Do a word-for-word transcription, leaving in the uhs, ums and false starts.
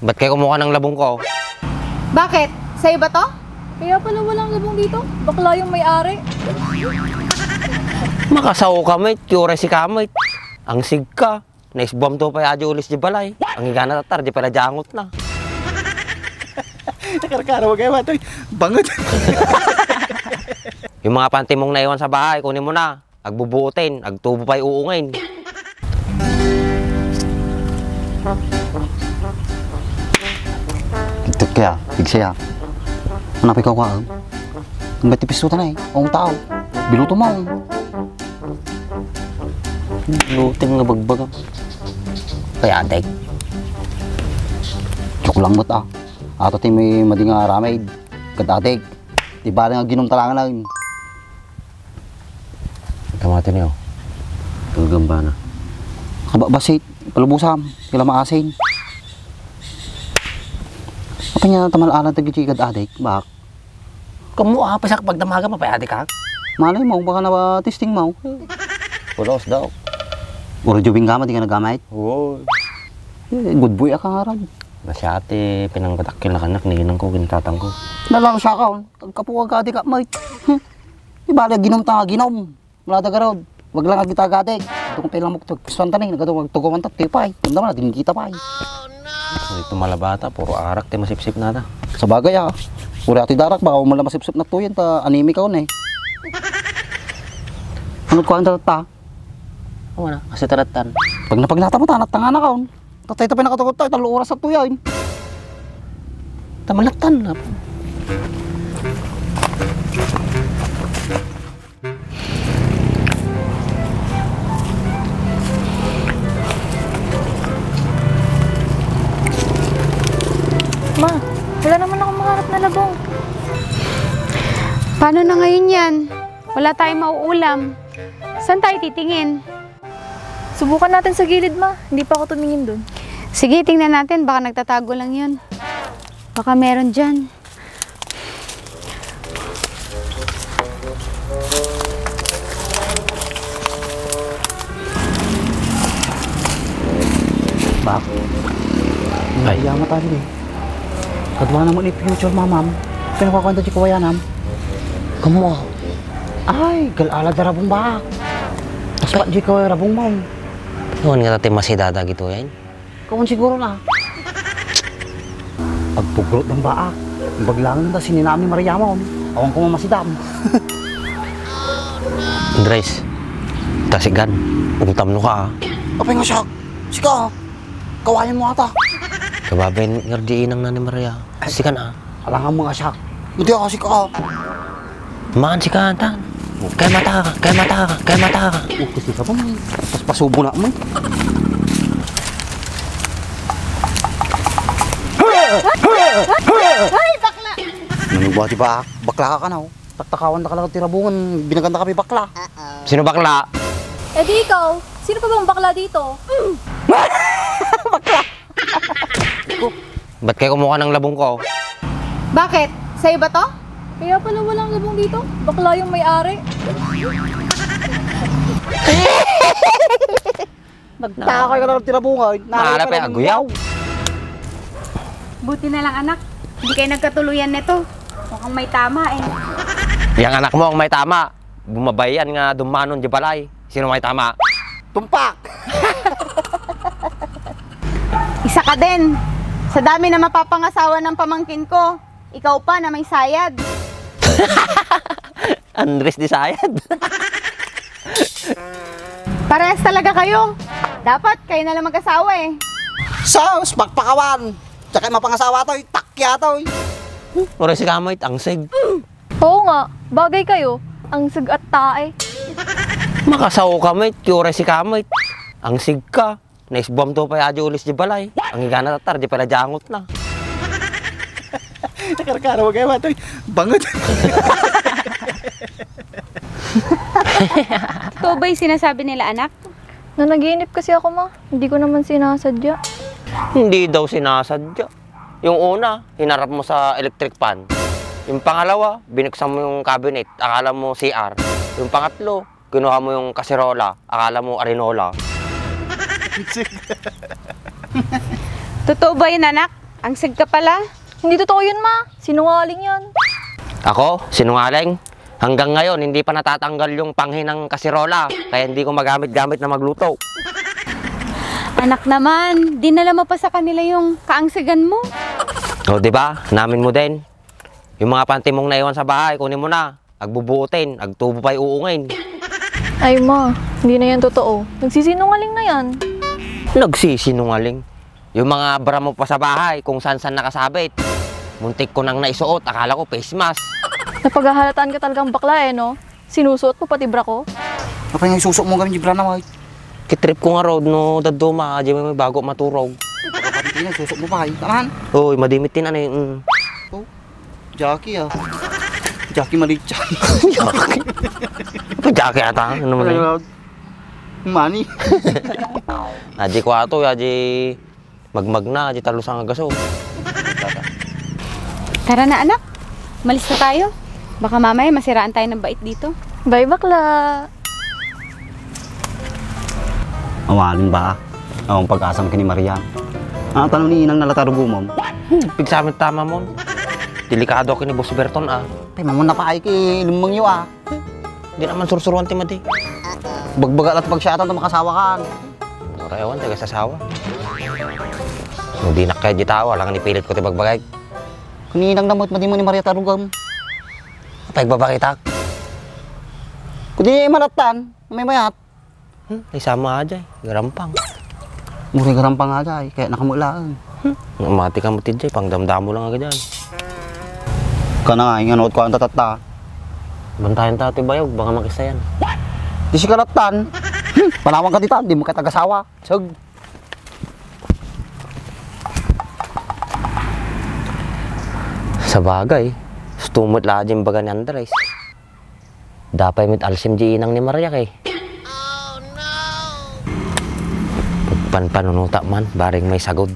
Ba't kayo kumuha ng labong ko? Bakit? Sa'yo ba to? Kaya pala walang labong dito. Bakla yung may-ari. Makasao ka, mate. Kiyore si ka, mate. Ang sig ka. Naisbuam to pa ya di ulis di balay. Ang igana tatar, di pala di angot na. Nakarkaro mo kayo, matoy. Bangot. Yung mga panty mong naiwan sa bahay, kunin mo na. Agbubuoten, agtubo pa'y uungin. Ito kaya, pigsaya. Hanap ikaw ka, ang ba't pisto na eh? Ang tao. Biluto mo. Luting nga bagbaga. Kaya, adik. Joke lang mo ta. Ato ti may madi nga aramid. Kadadik. Di ba nga ginom talangan lang. Kamati niyo. Ang gamba na. Kababasit, palubusam, kila maasin. Apa niya tamal-alan tagi chikad adik, bak? Kamu apa siya pagdamagan, mapayadi ka? Malay mo, baka na testing mo. Pulos daw. Uro jubing gama, di ka nagamit? Oo. Eh, good boy, akangarag. Nasyati, pinanggatakil na kanak, ninang ko, ginitatang ko. Nalang siya ka, oh. Agkapuka ka, di ka, mate. Hmm. Di ba, ginom ta, ginom. Mula da garod. Wag lang agitagadik. Ito kong pilang muktok. Pisan ta ni, nagado, wag tugawan ta, tipay. Tanda mo na, dinggi ta pay. Ito malabata, puro arak ti masipsip na ta. Sa bagay, ah. Puro ati darak, baka umala masipsip na tuyan, ta anemic ako na eh. Ano ko ang ta? Ano na? Kasi taratan. Pag napagnata mo, tanat tangana ka, on. Tatay ta pinakatugot tayo, talo oras at tuyain. Tamalatan na. Ma, wala naman akong mahanap na labong. Paano na ngayon yan? Wala tayong mauulam. Saan tayo titingin? Subukan natin sa gilid, ma. Hindi pa ako tumingin dun. Sige, tingnan natin. Baka nagtatago lang yun. Baka meron dyan. Bak. Ay. Yama tayo eh. Kadwa naman i-future mamam. Pinakuha ko ang daddy ko, wayanam. Kamu, ah. Ay, gal-ala da rabong ba? Taspat di ko rabong mo. Noon nga tati masidada gito yan? Kawan siguro na. Agpugrot ng baak. Baglangan ta sininami Mariamon. Awan ko mamasidam. Andres, tasigan. Ungtam no ka, ah. Apay nga siya? Sika, ah. Kawayan mo ata. Kababain nga di inang na ni Maria. Sikan, ah. Alangan mo nga siya. Hindi ako sika, ah. Maan sika, tan. Kaya mata ka, kaya mata ka, kaya mata ka. Oh, kasi ka pa man. Pas pasubo na man. Ay, bakla! Nang buhat ba? Bakla ka na, oh. Taktakawan da ka lang ti rabungan, binagan da kami bakla. Sino bakla? Eh di ikaw, sino pa bang bakla dito? Bakla! Ba't kayo kumuha ng labong ko? Bakit? Sa'yo ba to? Kaya pala walang labong dito. Bakla yung may-ari. Nagtakay ka na ng tinabungan. Maharap eh, aguyaw. Buti na lang, anak. Hindi kayo nagkatuluyan nito. Mukhang may tama eh. Yang anak mo ang may tama. Bumabayan nga dumanon di balay. Sino may tama? Tumpak! Isa ka din. Sa dami na mapapangasawa ng pamangkin ko, ikaw pa na may sayad. Andres di sayad. Parehas talaga kayo. Dapat kayo na lang mag-asawa eh. Sus, magpakawan. Tsaka mapangasawa to, eh. Takya to, eh. Oras si kamay, tangsig. Oo nga, bagay kayo. Ang sug at tae. Makasaw ka, mate. Kiyura si ka, mate. Ang sig ka. Naisbuam to pa ya di ulis di balay. Ang igana tatar, di pala jangot na. Nakarkaro mo kayo, matoy. Bangot. Totoo ba yung sinasabi nila, anak? Nanaginip kasi ako, ma. Hindi ko naman sinasadya. Hindi daw sinasadya. Yung una, hinarap mo sa electric fan. Yung pangalawa, binuksan mo yung cabinet, akala mo C R. Yung pangatlo, kinuha mo yung kaserola, akala mo arinola. Totoo ba yun, anak? Angseg ka pala? Hindi totoo yun, Ma. Sinungaling yan. Ako? Sinungaling? Hanggang ngayon, hindi pa natatanggal yung panghinang kasirola, kaya hindi ko magamit-gamit na magluto. Anak naman, dinala mo pa sa kanila yung kaangsegan mo. O, di ba? Namin mo din. Yung mga panty mong naiwan sa bahay, kunin mo na. Agbubuotin, agtubo pa'y uungin. Ay, Ma, hindi na yan totoo. Nagsisinungaling na yan. Nagsisinungaling? Yung mga bra mo pa sa bahay, kung saan-saan nakasabit. Muntik ko nang naisuot, akala ko face mask. Napaghahalataan ka talagang bakla eh, no? Sinusuot mo pati bra ko. Apay nga isusuot mo kami di bra na, Mike? Kitrip ko nga road no dadduma, di may bago maturog. Kapatid na, susuot mo pa, ay. Taman? Uy, madimit din ano yun. Mm. Oh, Jackie ah. Jackie Malichan. Jackie. Jackie ata, ano mo na yun? Money. Aji ko ato, aji magmagna, aji talusang agaso. Tara na, anak. Malis na tayo. Baka mamaya masiraan tayo ng bait dito. Bye, bakla. Awalin ba? Awang pag-asam kini Marian. Ah, tanong ni Inang nalatarugumam. Hmm, pigsamit tama mon. Delikado kini Boss Berton, ah. Pay, mamon na pa ay ki lumang yu, ah. Di naman sursuruan ti madi. Bagbaga lat pagsyatan ta makasawa kan. Ora ewan, taga sasawa. No, di na kaya di tao, alang nipilit ko ti bagbagay. Kuninang namot madi mo ni Maria Tarugam. Pagbabakitak. Kudi malatan, may mayat. Hmm, isama aja, garampang. Muri garampang aja, kaya nakamulaan. Hmm, mati ka mo ti jay, pangdamdamo lang aga dyan. Kana nga, inganot ko ang tatatta. Bantayan ta ti bayog, baka makisayan. Di si kalatan. Hmm, panawan ka ditan, di mo ka tagasawa. Sag. Sabagay, stumot la din baga ni Andres. Dapay met alsim di inang ni Maria kay. Panpanunuta man, baring may sagod.